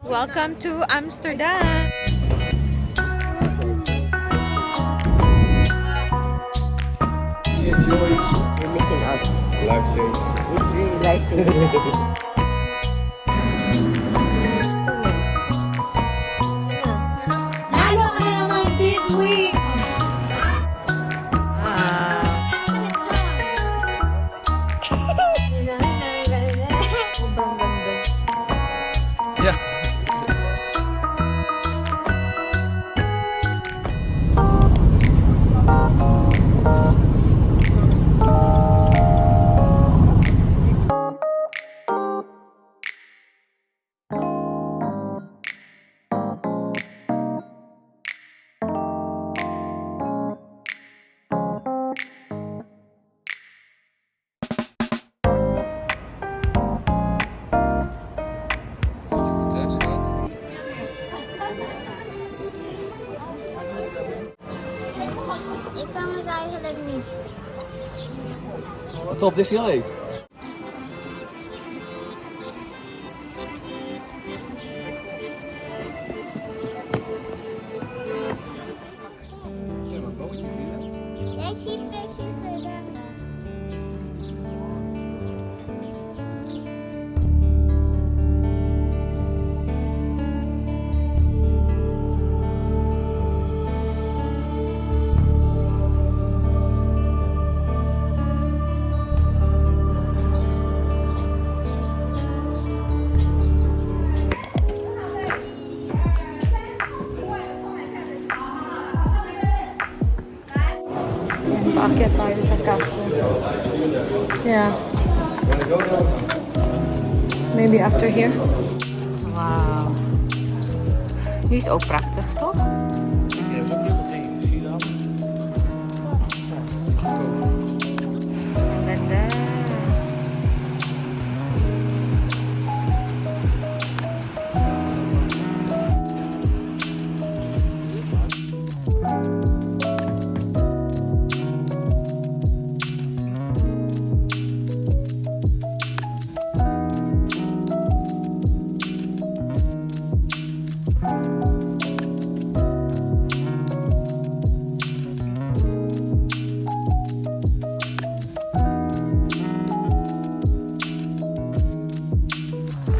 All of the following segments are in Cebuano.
Welcome to Amsterdam! You're missing out. Life changing. It's really life changing. So nice. Lalo ka na naman this week! Ah. Sobrang ganda. Yeah. Goed, hè, schat? Ik kan het eigenlijk niet. Wat op, dit is heel leuk. Ja, maar bootje zie je? Ja, ik zie twee daar. Ayan, paakyat tayo sa castle. Yeah. Wanna go now? Maybe after here. Wow. Die is ook prachtig, toch? Je hebt ook heel veel dingetjes, zie je dat? Ang ganda.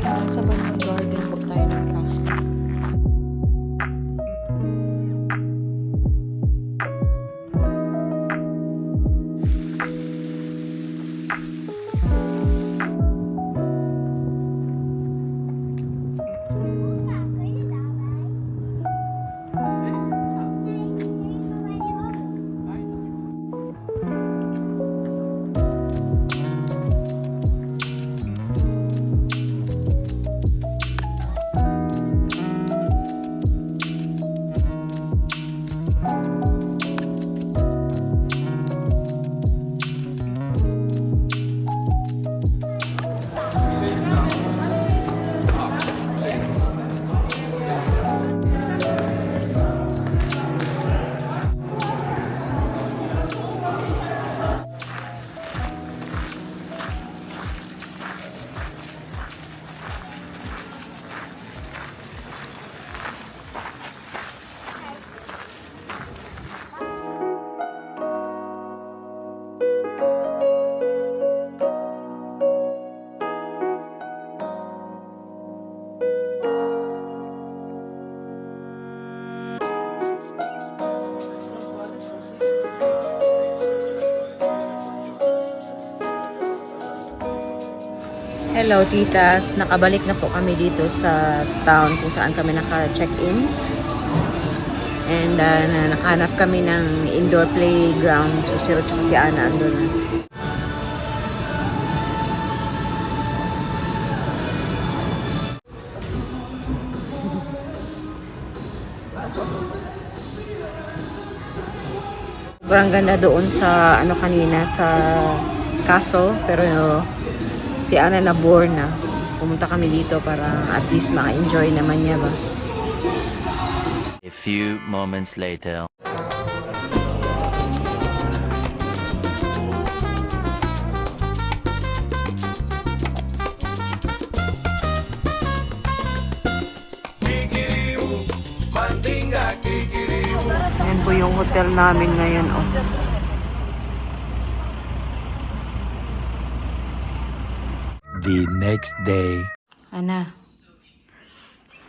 Nasa bandang garden po tayo ng castle. Opa, kun je daarbij? Nee, kun je voor mij die ook? Hello, titas. Nakabalik na po kami dito sa town kung saan kami naka-check-in. And nakahanap kami ng indoor playground. So, si Ro tsaka si Ana andun na. Sobrang ganda doon sa ano kanina sa castle, pero si Ana na bore na. So, pumunta kami dito para at least maka-enjoy naman niya ba. A few moments later. Yung hotel namin ngayon, oh. The next day. Ana.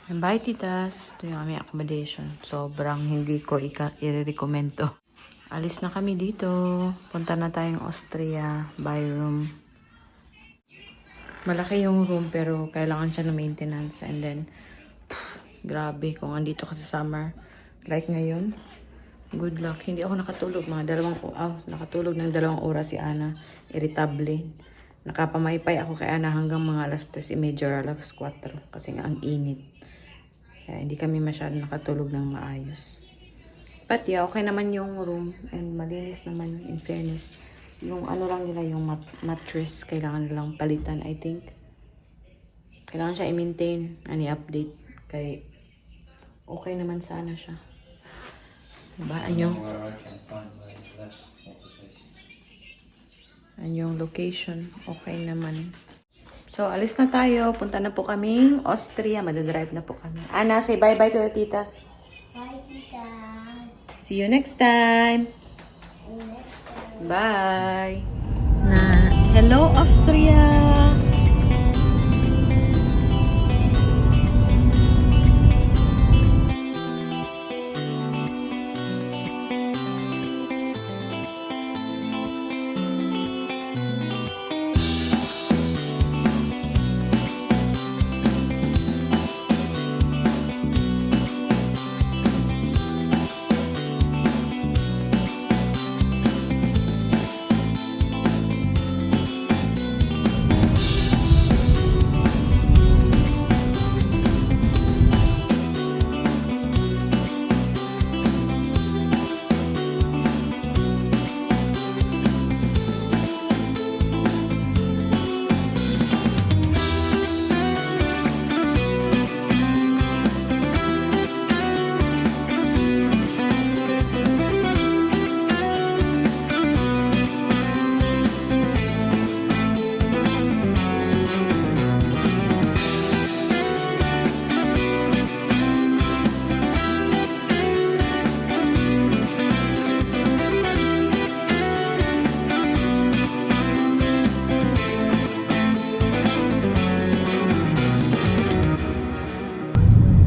Bye, titas. Ito yung aming accommodation. Sobrang hindi ko i-recommend to. Alis na kami dito. Punta na tayong Austria. Buy room. Malaki yung room pero kailangan siya ng maintenance. And then, pff, grabe kung andito ka sa summer. Like ngayon, good luck. Hindi ako nakatulog. Mga dalawang, oh, nakatulog ng 2 oras si Ana. Irritable. Nakapamaypay ako kay Ana hanggang mga alas 3:30 or alas 4. Kasi nga ang init. Kaya hindi kami masyado nakatulog ng maayos. But yeah, okay naman yung room and malinis naman, in fairness. Yung ano lang nila, yung mattress, kailangan nilang palitan, I think. Kailangan siya i-maintain and i-update. Kay okay naman sana siya. Diba? Anyong, Where I can find my last conversations. Anyong location, okay naman. So, alis na tayo. Punta na po kaming Austria. Madadrive na po kami. Ana, say bye-bye to the titas. Bye, titas. See you next time. See you next time. Bye. Na, hello Austria.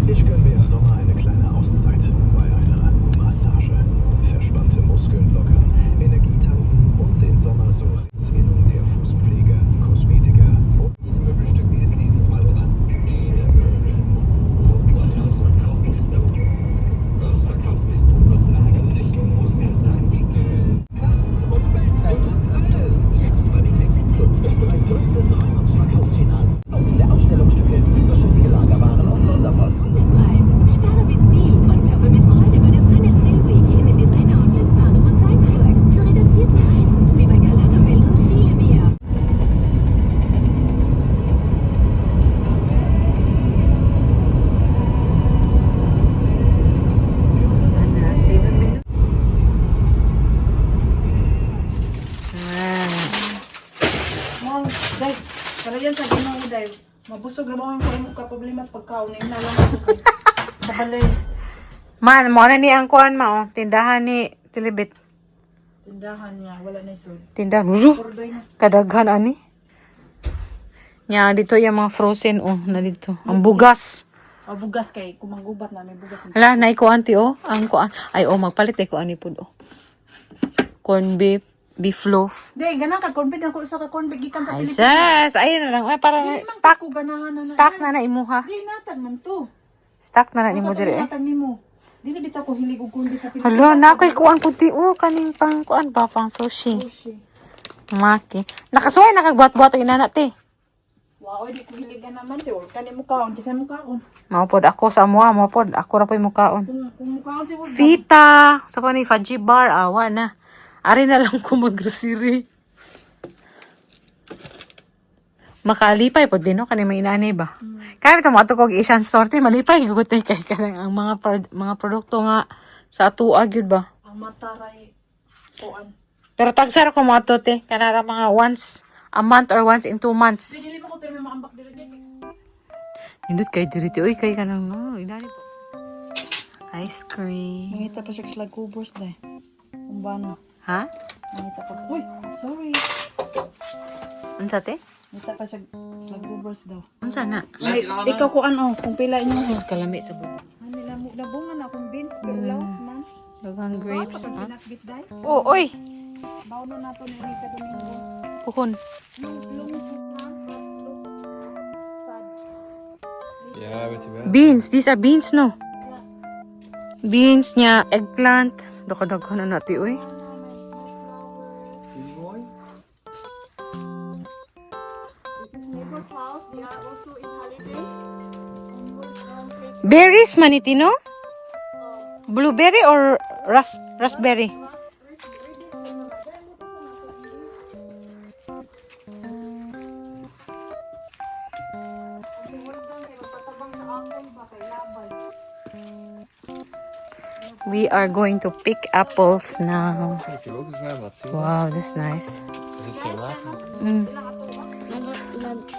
Ich gönne mir im Sommer eine kleine Auszeit bei einer Massage. Verspannte Muskeln lockern, Energie tanken und den Sommer so. Innung der Fußpfleger, Kosmetiker und Dieses Möbelstück ist dieses Mal dran. Ede Möbel. Ausverkauft bist du. Ausverkauft bist du noch lange nicht. Muss erst sein wie Kassen und Bett und uns allen. Jetzt beim XXX Österreichs größtes Räumungsverkaufsfinale. Auch viele Ausstellungsstücke, überschüssige Lagerwaren und Sonderposten. Preis. Spare mit Stil und shoppe mit Freude bei der Final Sale Week in den Designer Outlets Bahnhof und Salzburg. Zu reduzierten Preisen, wie bei Karl Lagerfeld und viele mehr. Ana, 7 minutes. Ah. Mom, day, para yan sa Ginoo day. Mabusog na mo ang ka problema sa pagkaon na lang ako kay sa balay. Man, mo na ni ang kuan ma oh. Tindahan ni Tilibit. Tindahan niya, wala na isod. Tindahan. Ulo. Purdoy na. Kadaghan ani. Nya dito yung mga frozen oh na dito. Ang bugas. O bugas kay kumanggubat na may bugas. Hala, nay ko auntie oh. Ang kuan. Ay oh, magpalit ay ko ani pud oh. Corn beef, beef loaf. Day, ganan ka corned ako usa ka corned gikan sa Ay Pilipinas. sis, ayun na lang. Ay, para Dili man stock ko ganahan na na. stock na na imuha. Di natag man to. Stock na na nimo diri eh. Natag nimo. Dili bitaw ko hilig og corned sa Pilipinas. Hala, na ako'y kuan puti oh kaning pang kuan ba pang sushi. Sushi. Maki. Nakasuway nakagbuhat-buhat og inana te. Wow, di ko hiligan naman si kani mo kaon, kinsa mo kaon. Mao pod ako sa amoa, mao pod ako ra po'y mukaon. Kung mukaon si Wolf. Fita, sa pa ni Fudgy bar, awa na. Ari na lang ko maggrocery. Makalipay pod din no kani may inani ba. Kaya bitaw mo ato kog Asian store te malipay gyud te kay kanang ang mga mga produkto nga sa atoa gyud ba. Ang mataray kuan. Pero tagsara ko mo ato te kanara mga once a month or once in 2 months. Dili mo ko pero may maambak diri. Nindot kay diri te oy kay kanang no inani po. Ice cream. Nangita pa siya sila kubos day. Umbano. Ha? Nangita pa. Uy, sorry. Unsa te? Nangita pa siya sila kubos daw. Unsa na? Ay, ikaw ko ano, kung pila inyo. Mas kalami sa bubo. Ano nabunga na akong beans, pero laos man. Daghang grapes, ha? Pinakbit day. Oh, oy. Bauno na to ni Rita Domingo. Puhon. Sad. Ja, weet je wel. Beans. These are beans, no? Beans niya, eggplant. Daka-daghan na natin, oy. Vind je mooi? This is neighbor's house. They are also in holiday. Berries man iti, no? Blueberry or raspberry? We are going to pick apples now. Ik heb ook een zwembad, zie je? Wow, that's nice. Er zit geen water in. Maar, maar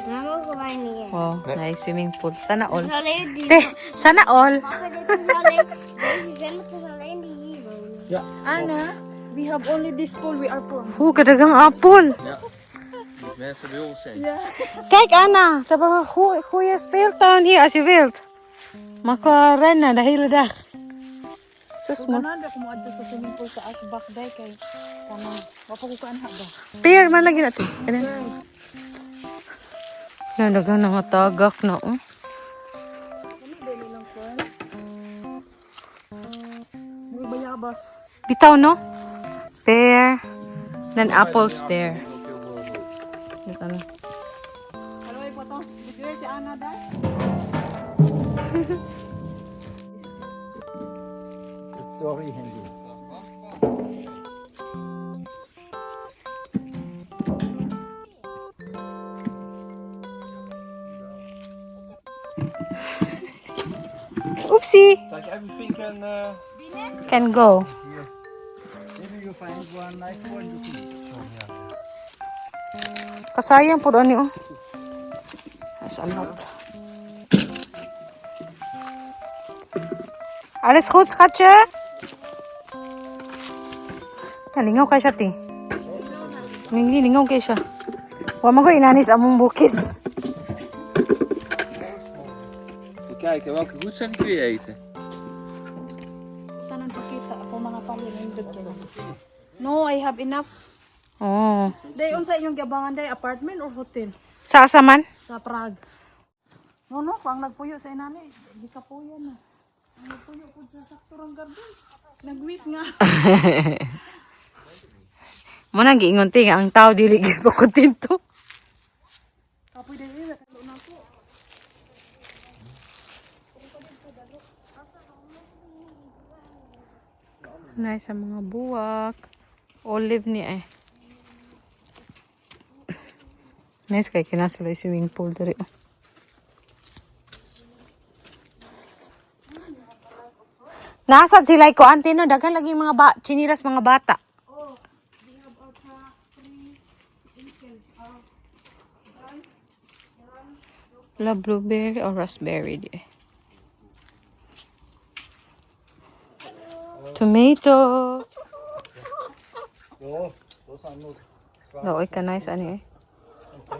daar mogen wij niet in. Wow, nice swimming pool. Sana all. Het is alleen die... Te, sana all. Papa, dit is alleen... Deze zwembad is alleen die hier wonen. Ja. Anna, we have only this pool. We are poor. Oh, kadagang apple. Ja. Die mensen bij ons zijn. Kijk Anna, ze hebben een goede speeltuin hier als je wilt. Mag rennen de hele dag. Zo small. Ganahan ba ko moadto sa swimming pool sa Ashbach day kay kanang wa pa ko kaanha ba. Peer man lagi natin. Ganun. Yan, daghang nga tagak na oh. Mga bayabas. Bitaw no? Pear. Then apples there. Ano? Kaloy po to. Bigre si Ana day. The story handy. Oopsie! Like everything can... Can go. Maybe you find one nice one you can. Kasayang po doon oh. That's a lot. Alles goed, schatje? Nalingaw kay siya, ti. Lingaw kay siya. Wa man ko inanis among bukid. Even kijken, welke goed zijn die kun je eten. Tanan pakita ako mga palin nindot kayo. No, I have enough. Oh. Day unsa inyong giabangan day apartment or hotel Sa asa man? sa Prague? No no, kung ang nagpuyo sa inani, di ka puyo na. Ang nagpuyo ko sa sakturang garden. Nagwis nga. Mo nang giingon ti nga ang tao dili gid pa kontento. Kapoy day eh, kalo na ko. Nice ang mga buwak. Olive niya eh. Nice kay kinasala yung swimming pool diri. oh. Nasad sila ko ante no daghan lagi mga ba chinilas mga bata. La blueberry or raspberry di eh. Tomatoes. No, oy ka nice ani eh.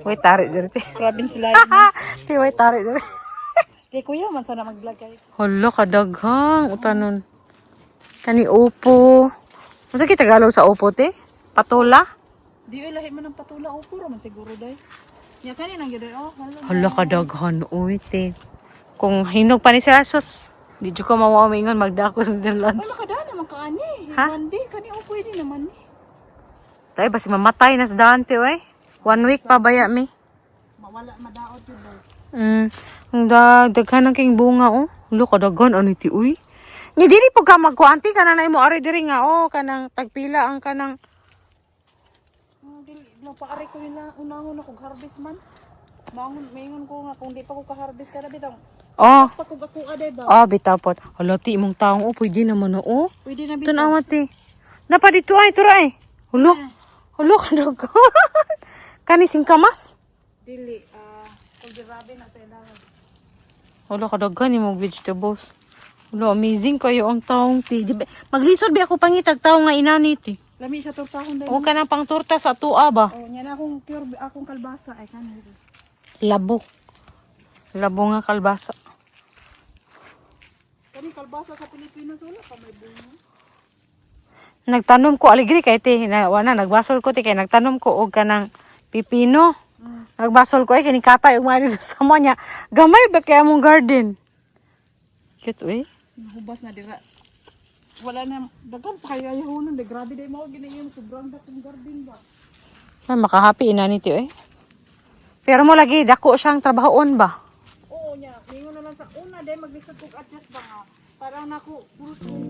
Way tarik diri te. Province life. Te way tarik diri. Kay kuya man sana mag-vlog kay. Hala kadaghang utanon. Kani upo. Unsa kay Tagalog sa upo te? Patula? Di oy lahi man ang patula o puro man siguro day. Ya kani nang gyud oh, hala. Hala kadaghan uy te. Kung hinog pa ni sila sus, di jud ko mawa mingon magdako sa Netherlands. Wala kada naman kaani. Ha? Mandi kani o pwede naman ni. Tay basi mamatay na sa Dante oy. One week pa baya mi. Mawala madaot yun day. Ang daghan ng king bunga oh. Lo kadaghan ani ti uy. Ni dili po ka magkuanti kana na imo ari diri nga oh kanang tagpila ang kanang Oh, dili no paari ko nila unahon ako harvest man. Mangon maingon ko nga kung di pa ko ka-harvest kada bitaw. oh. Pa ko gakuha day ba. Ah, bitaw po. Hala ti imong taong oh pwede naman na, oh. Pwede na bitaw. Tanawa ti. Napa dito ay tura ay. Hulo. Hulo kadaghan. Kani singkamas. Dili ah kung grabe na sa ilaw. Hulo kadaghan imong vegetables. Lo, amazing kayo ang taong ti. Di ba- Maglisod ba ako pangitag tao nga inani ti. Lami siya tortahon dai. O ka nang pangtorta sa tua ba? Oh, nya na akong cure akong kalbasa ay kanhi. Labo. Labo nga kalbasa. Kani kalbasa sa Pilipinas wala pa may bunga. Nagtanom ko aligri kay ti na wala nagbasol ko ti kay nagtanom ko og kanang pipino. Nagbasol ko ay kini katay ug dito sa mo niya. Gamay ba kay among garden? Cute uy. Nahubas na dira. Wala na daghan pa kayo ayahonon de grabe day mao ginayon sobrang dakong garden ba. Ay, makahappy ina ni ti uy. Pero mo lagi dako siyang trabahoon ba? Oo nya, ningon na lang sa una day maglisod kog adjust ba nga. Parang nako puros kong